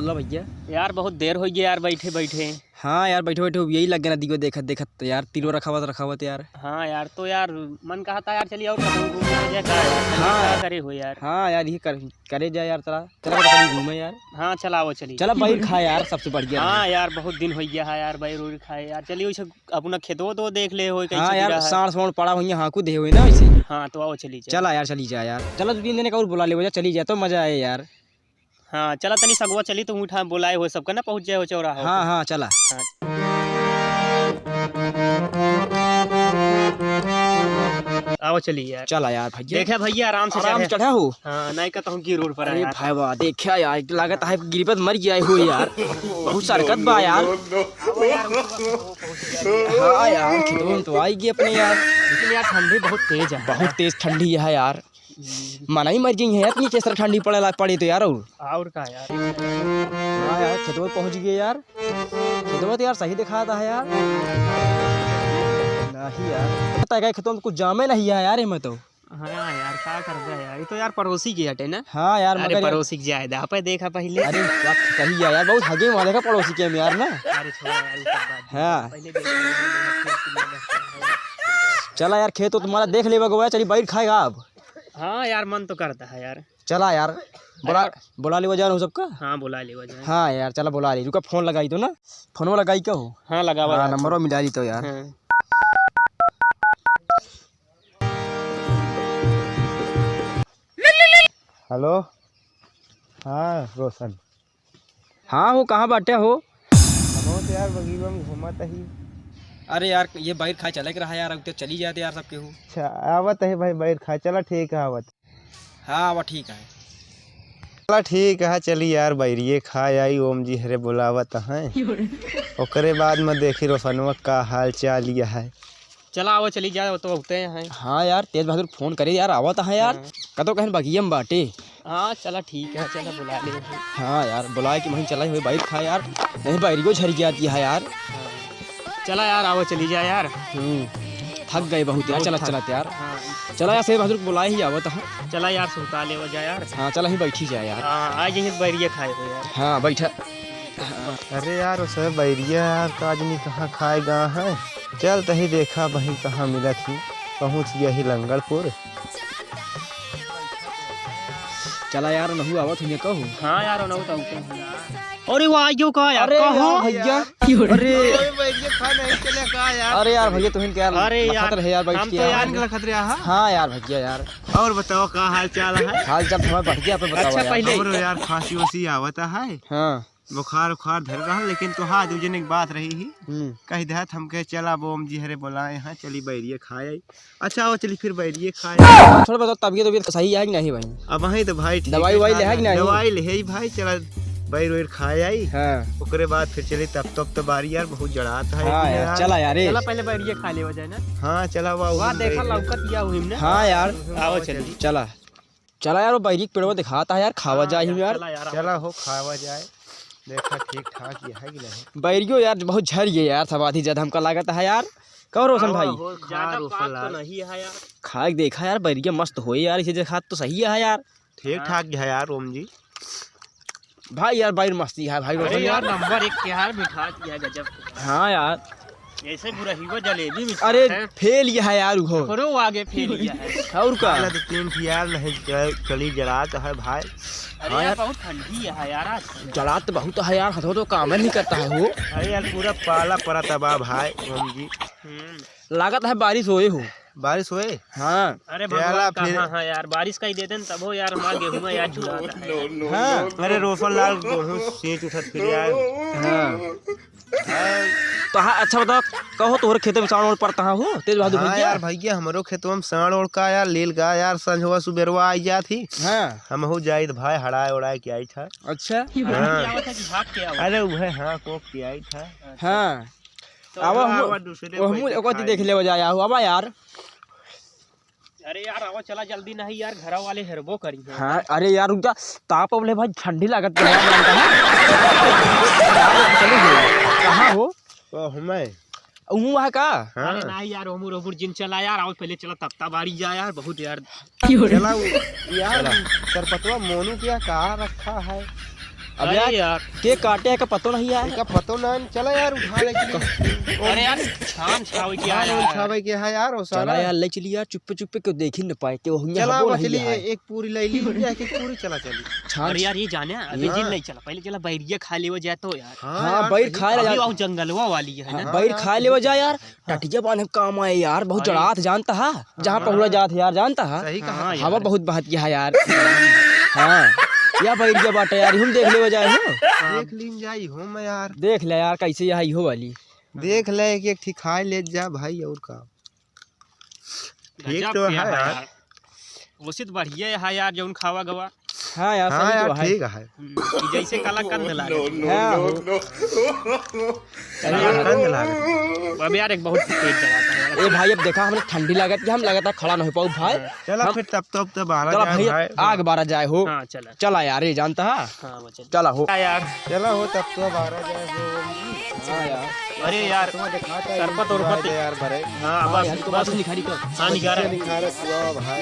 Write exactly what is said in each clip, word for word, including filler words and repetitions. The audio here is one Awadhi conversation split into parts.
लो भैया। यार, बहुत देर होइ गया यार, बैठे बैठे। हाँ यार, बैठे बैठे यही लग गया नदी को देखत देखत तो यार, तीरो रखावत रखावत यार। हाँ यार, तो यार, मन कहा था यार, चलिए और कहीं घूमे जाए, का हाँ। का करे हो यार। हाँ यार, ये कर, करे जाए यार, चला, चला, चला, घूमे यार। हाँ, चला, वो चलिए। चला, बइर खा यार, सबसे बढ़िया हाँ रहे। यार, बहुत दिन हो गया है यार, बइर उइर खाए यार। चलिए, उसे अपना खेतवा तो देख ले हो, कैसे हाँ यार, गिरा है। साँड़ सोड़ पड़ा हुई, हाँकू दे हुए ना वैसे। हाँ, तो आओ, चली जाए। चला यार, चली जाए यार। चला, दो तीन जने का और बुला ले, वजह चली जाए तो मजा आए यार। हाँ, चला, तनी सगवा चली, तो उठा बुलाए हो सबका ना, पहुँच जाए हो चौराहा हाँ, पे। हाँ, चला। हाँ। आओ, चली यार। चला यार, भैया। देखा भैया, आराम से आराम चढ़े। चढ़ा हो। हाँ, नहीं कहता हूँ गिर उड़ पर अरे यार। भाई वाह, देखा यार, लागत है गिरबत मर गया हो यार। बहुत सरकत बा यार। हाँ यार, खेतवा में तो आई गई अपने यार। लेकिन यार, ठंडी बहुत तेज है। बहुत तेज ठंडी है यार। हम्म। मना ही मर गई है इतनी, किस तरह ठंडी पड़े ला, पड़ी तो यार। और और का यार। हाँ यार, खेतवा पहुँच गए यार। खेतवा तो यार सही दिखाता है यार। नहीं यार, पता है क्या, खेतवा में कुछ जामे नहीं है यार, इनमें तो। हाँ यार, का करबे यार, ये तो यार पड़ोसी के हटे ना। हाँ यार, अरे मगर यार पड़ोसी के जाए दे, आपे देखा पहले। अरे बात सही है यार, बहुत हगे वहाँ देखा पड़ोसी के हम यार ना। अरे छोड़ा यार, ये सब बात। हाँ। पहले देखा, पहले देखा, फिर तुम लोग। चला यार, खेत तो तुम्हारा देख लेबा गवा, चली बइर खाएगा अब। हाँ यार, मन तो करता है यार। चला यार, बुला, अरे बुला लेवा जाए हो सबका। हाँ, बुला लेवा जाए। हाँ यार, चला बुला ले, रुका, फोन लगाई तो ना, फोनवा लगाई क्या हो? हाँ, लगावा हाँ, यार। नंबरवा मिला ली तो यार। हाँ। हेलो, हाँ रोशन। हाँ हो, कहाँ बाटे हो? हम तो यार बगीवा में घूमत ही। अरे यार, ये बइर खाए चले के रहा यार, अब तो चली जाते यार सबके हो। अच्छा, आवत है भाई बइर खाए, चला ठीक है, आवत। हाँ, आवा, ठीक है। चला ठीक है, चली यार, बइरिये खाए आई, ओम जी हरे बुलावत हैं। ओकरे बाद में देखी रोशनवा का हाल चाल यह है। चला, आवा, चली जाए, वो तो होते हैं। हाँ यार, तेज बहादुर फोन करे यार, आवत है यार। हाँ। कतो कहन बगिया में बाटे। हाँ, चला, ठीक है, चला, बुला ले। हाँ यार, बुलाए कि वहीं चला, वही बइर खा यार, नहीं, बइरियो झर गया है यार। हाँ। चला यार, आवा, चली जा यार। हम्म, थक गए बहुत यार, बहुत चलत थक। चलत यार। हाँ। चला यार, तेज बहादुर को बुलाए ही आवत है। चला यार, सुता ले, हो जा यार। हाँ, चला ही बैठी जा यार। हाँ, आज यहीं बइरिये खाए हो यार। हाँ, बैठा। अरे यार, उसे बइरिया यार, का आदमी कहाँ खाए गा है? चल तही देखा बहिन कहाँ मिलत ही, पहुँच गया ही लंगड़पुर। चला यार, नहु आवत हुई कहू। हाँ यार, नहु तो आवत हुई। अरे वाह, यो का यार, अरे कहाँ? यार भैया, अरे। अरे बइरिया खा नहीं चले का यार? अरे यार भैया, तुहिन क्या अरे यार, लखत रहे यार, बैठ हम के तो यार। यार लखत रहे, हाँ? हाँ यार भैया यार। और बताओ, का हाल चाल है? हाल चाल हमारे बढ़िया, आप बताओ अच्छा, यार। पहले हमरो यार खांसी वासी आवत है। हाँ। बुखार उखार धर रहा, लेकिन तो हाँ, दू जने के बात रही ही। हम्म। कह देहत हमके, "चला बोम जी हरे बोलाए हैं, चली बइरिये खाए आई।" अच्छा, वो चली फिर बइरिये खाए। थोड़ा बताओ, तबीयत, तबीयत सही है कि नहीं भाई? अब वहीं तो भाई ठीक दवाई है, ववाई खा ले है कि ले। नहीं? दवाई ले है भाई, चला बइर वइर खाए आई। हाँ। ओकरे बाद फिर चली, तब तब तो बारी यार बहुत जड़ात है हाँ यार, यार। चला यार, ए। चला पहले बइरिये खा लेवा जाए ना। हाँ, चला वाह, वाह, उहिम देखा बइरिये। लौकत या उहिम ने। हाँ यार। आवा चली। चला। चला यार, वो बइरी के पेड़वा दिखाता है यार, खावा हाँ जाए यार, यार। चला यार, चला हो, खावा जाए, देखा ठीक ठाक ये है कि नहीं। बइरियो यार बहुत झर गए यार, सब आधी ज्यादा हमका लागत है यार। कहो रोशन हाँ, भाई। हो, खा ज्यादा रोशन पाक तो लाल। नहीं है यार। खा के देखा यार, बइरिया मस्त होए यार, इसे देखा तो सही है यार। ठीक हाँ। ठाक है यार, ओम जी। भाई यार, बइर मस्ती है भाई, अरे रोशन यार, यार। नंबर एक के यार, मिठास है गजब। हाँ यार। ऐसे बुरा ही वो जलेबी मिठास अरे, है। फेल यह है यार, उहो। ओकरो आगे फेल यह है। और का? पहले तो तीन ठे यार नहीं ज-, चली जड़ात है भाई। अरे हाँ यार, यार। बहुत ठंडी है यार आज। जड़ात बहुत है यार, हथवा तो काम नहीं करता है हो। अरे यार, पूरा पाला पड़ा तबाह भाई, ओम जी। हम्म। लागत है बारिश होए हो। बारिश होए? हाँ। अरे चला भगवान, फिर। कहाँ है यार, बारिश का ही दे देन तब हो यार, हमारा गेहूं यार झुरा जाता है। हाँ। अरे रोशन लाल, गेहूं सींच उठत फिर यार। हाँ। तो हाँ, अच्छा बताओ, कहो तोहरे खेते में साँड़ ओड़ पड़ता हो, तेज बहादुर हाँ भैया? यार भैया, हमरो खेतवा में साँड़ ओड़ का यार, लील गा यार, संझवा सुबेरवा आई जात ही। हाँ। हमहू जाइत भाई, हड़ाए ओड़ाए के आई था। अच्छा। हाँ। अरे उहे हाँ, कोक के आई था। हाँ। तो आवा, आवा, हम, दूसरे वो हम कोई ओको खाए देख नहीं। लेवा जाए, आवा यार। अरे यार, आवा, चला जल्दी नहीं यार, घरा वाले हेरबो करी है। हाँ, अरे यार, रुक जा, ताप अब ले भाई, ठंडी लागत है यार, मन का। चलो, चलो। कहाँ हो? ओ, हमें। हूँ वहाँ का? हाँ। अरे नहीं यार, ओमुर, ओमुर जिन चला यार, आओ पहले चला, तब तब बारी जा यार, बहुत यार। चला, वो, यार, चला। सरपतवा मोनू क्या कहाँ रखा है? अब अरे यार, यार। के काटे है का पतो नहीं यार। एका पतो ना, चला यार, उठा ले चली। अरे यार, छान छावे के छान है यार। छावे के है यार, ओ चला साला। यार, ले चली यार, चुप्पे चुप्पे, क्यों देखी न पाए, क्यों हुइया चला, हबो अब नहीं चली, है। एक पूरी ले ली, एक, एक पूरी चला चली। छान अरे यार, ये जाने, अभी हाँ। जिन नहीं चला, पहले चला बैरिया खा लेवा जाए तो यार। हाँ हाँ, यार, बैर सही खा ले अभी यार। वो जंगलवा वाली है हाँ, ना। बैर खा लेवा जाए यार। टटिया बांधे काम आए यार, बहुत अरे। जड़ात जानता है, जहाँ हाँ। पहुड़ा जात है यार, जानता है। सही कहा हाँ था। हवा यार। बहुत बहत गया है यार। हाँ, या बैरिया बाटे यार, हम देख लेवे जाए हो। देख लीन जाई हो मैं यार। देख ले यार, कैसे यहाँ हो वाली। देख ले, एक एक ठिकाए ले जा भाई, और का। ठीक गजब तो के है है यार। यार। ओसे तो बढ़िया है यार, जौन खावा गवा। हाँ यार, हाँ सही यार, तो है। ठीक है। हम्म, कि जैसे कलाकंद लागे। हाँ। कलाकंद लागे। अब यार, एक बहुत पेट जलाता है यार। ए भाई, अब देखा, हमने ठंडी लागत कि हम लगातार खड़ा नहीं पाऊ भाई। चला हम फिर, तब तो, अब तो बारह चला जाए भाई, भाई। आग बारह जाए हो। हाँ, चला। चला यार, ये जानता है। हाँ, वो चला। चला हो। हाँ यार। चला हो, तब तो बारह जाए हो। हाँ यार। अरे यार, तुम दिखाता है, सरपत उरपत। यार, बरे। हाँ, हाँ, बस, यार, तो बस। बस निखारी कर। हाँ, निखारा। निखारा कुआ भाई।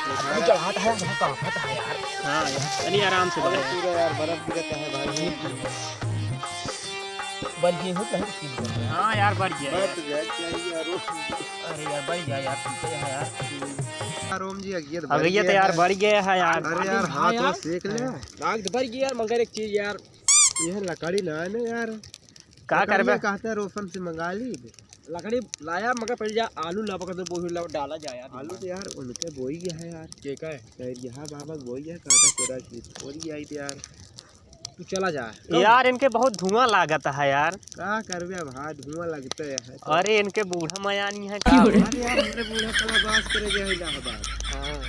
अरे, चढ़ाता है, बहुत ताकत है यार। हाँ यार, तनी आराम से अरे, बरे। पूरा यार, बर्फ गिरता है भाई। बन गए हो, नहीं? हाँ यार, बढ़ गया यार। बढ़ गया, क्या ही यार। अरे यार, बढ़ गया यार, ठीक है यार। यार, ओम जी, अगियत अब बढ़ ये तो गया यार है। बढ़ गया है यार। अरे यार, अरे हाँ हाथ यार। वाथ सेक ले। आग तो बढ़ गया यार, मगर एक चीज यार, यह लकड़ी ना है ना यार। का लकड़ी करबे? ये कहते हैं रोशन से मंगा ली। लकड़ी लाया, मगर पहले जा आलू लावा, कर दो, बोही लावा, डाला जाए यार। आलू तो यार उनके बोई गया है यार। के का है? यार यहाँ बाबा बोई है, कहता चोरा की बोई आई थी यार। तू चला जा। यार, इनके बहुत धुआं लागत है यार। का करबे भाई, धुआं लगते है तो। अरे, इनके बूढ़ा मयानी है का? अरे यार, हमरे बूढ़ा साला बास करे गया है इलाहाबाद। हाँ।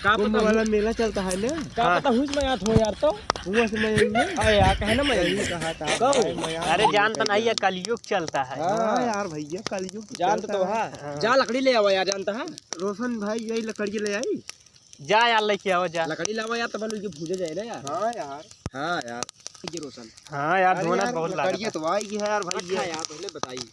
का कुंभ पता वाला हुई? मेला चलता है ना? का हाँ। पता हुई मैं यार, हो यार तो। हुआ से मैं यही है। अरे यार, कहे ना मैं यही कहा था कहूँ। भाई, मैं यार अरे, नहीं जानता नहीं है, कलियुग चलता है। हाँ हाँ। यार भैया, कलियुग जानता चलता तो है। हाँ। हाँ। जा लकड़ी ले आवा यार, जानता है। रोशन भाई यही लकड़ी ले आई। जा यार, लेके आवा, जा। लकड़ी लावा यार, तब लोग भूजा जाए ना यार। हाँ यार। हाँ यार। ये रोशन। हाँ यार, अरे धुआं यार, बहुत लकड़िया लागत है। तो आई गई है यार, भाई, रखा ये। यार, पहले बताई।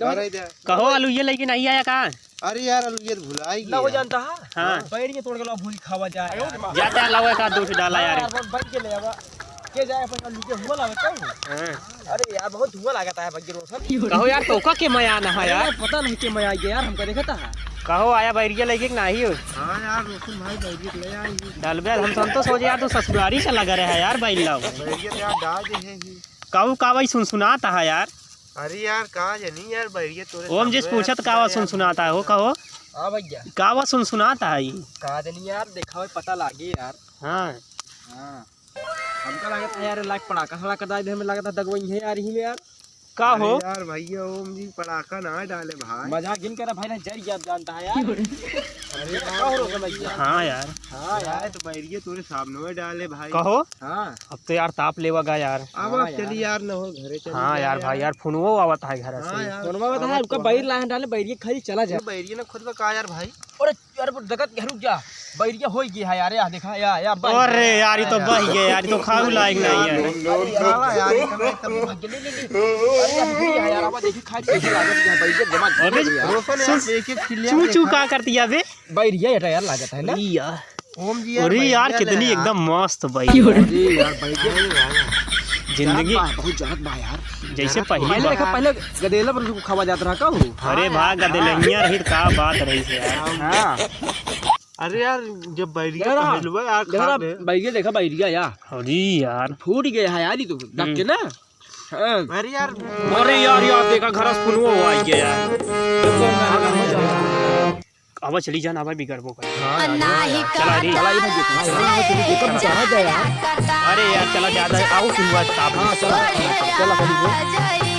अरे दे। कहो, आलू ये लेके नहीं आया का? अरे यार, आलू ये तो भुलाई ना हो गया। जानता है? हाँ। बैर ये तोड़ के ला, भूज खावा जाए यार। जाता है, लाओ एक आध दो से डाला हाँ यार। यार, बस बैर के ले आवा। के जाए, अपन आलू के हुआ लावे तो। हाँ। अरे यार, बहुत धुआं लागत है, भग्गी रोशन। कहो यार, तोका के मया ना है यार? अरे, पता नहीं के मया आ गया यार, हमका देखता है। कहो आया बैरिया लेके कि नाही हो? हाँ यार, रोशन भाई बैरिया ले आई। डालबे, हम तो, हम तो सोचे यार, तू ससुरारी से लगा रहे है यार, बैल लाओ। बैरिया तो यार डाल दे है ही। कहू का भाई सुनसुनात है यार? अरे यार, का जानी यार, बैरिया तोरे ओम जी से सामने पूछत यार, का का यार सुनसुनात है, हो कहो? हाँ भैया। का वा सुनसुनात है ई? का जानी यार, देखा हो, पता लागे यार। हाँ। हाँ। हमका लागत है यार, लाइक पड़ाका सड़ाका डाल दे, हमें लागत है दगवई है यार, ही में यार। का अरे हो? यार भैया, ओम जी पड़ाका ना डाले भाई। मजाक जिन करा भाई, ना जर गया, आप जानता है यार। अरे का हो यार, रोशन भैया? हाँ यार। हाँ यार। यार, तो बैरिया तोरे सामने में डाले भाई। कहो? हाँ। अब तो यार ताप लेवा गा यार। अब हाँ आप चली यार। यार, न हो घरे चली हाँ जा यार, भाई यार। यार, फोनवो आवत है घर से। हाँ यार। फोनवा आवत है, अब उनका तो बैर है। लाए हैं डाले, बैरिया खाली चला जा। बैरिया ना खुद का यार भाई। अरे यार, वो डकत के रुक जा, बैरिया होई गई है यार, या देखा, या, या, बैरिया। अरे यार, ये तो बह गया यार, ये तो खाऊ लायक नहीं है। अरे यार, यार, ये तो भाग ले, ले, ले। अरे यार, ये है यार, अब देखी, खा के कैसे लागत है, बैरिया जमा अबे, कर दिया। रोशन यार, सुन, एक एक चिल्लिया चू, चू देखा। का करती है अबे? बैरिया ये तो यार लागत है ना? अरे यार। ओम जी यार, अरे यार, बैरिया कितनी ले यार। एकदम मस्त बैरिया। अरे यार, बैरिया ले यार। जिंदगी जरत बा, बहुत जरत बा यार। जैसे जरत बा। पहले पहले देखा, पहले गदेला पर खावा जात रहा का हो? अरे हाँ भाग, यार। गदेलहिया रही तो का बात रही है यार। हाँ। अरे यार, जब बैरिया जरा, पहलुआ यार जरा खा ले। बैरिया देखा, बैरिया यार। अरे यार। फूट गया है यार, ये तो, हम्म। डक के ना। हाँ। अरे यार। अरे यार, यार, देखा, घर से फोनवो आ गया यार। अब चली जाना भाई, बिगड़बो कर। हाँ, यार, नाही चला रे। चला, ये भाई, देखो, हाँ, यहाँ पे चली, देखो, हम चला जाए यार। अरे यार, चला जाता है, आओ, सुनवा, आप। हाँ, चला, चला, चला, चला, चला।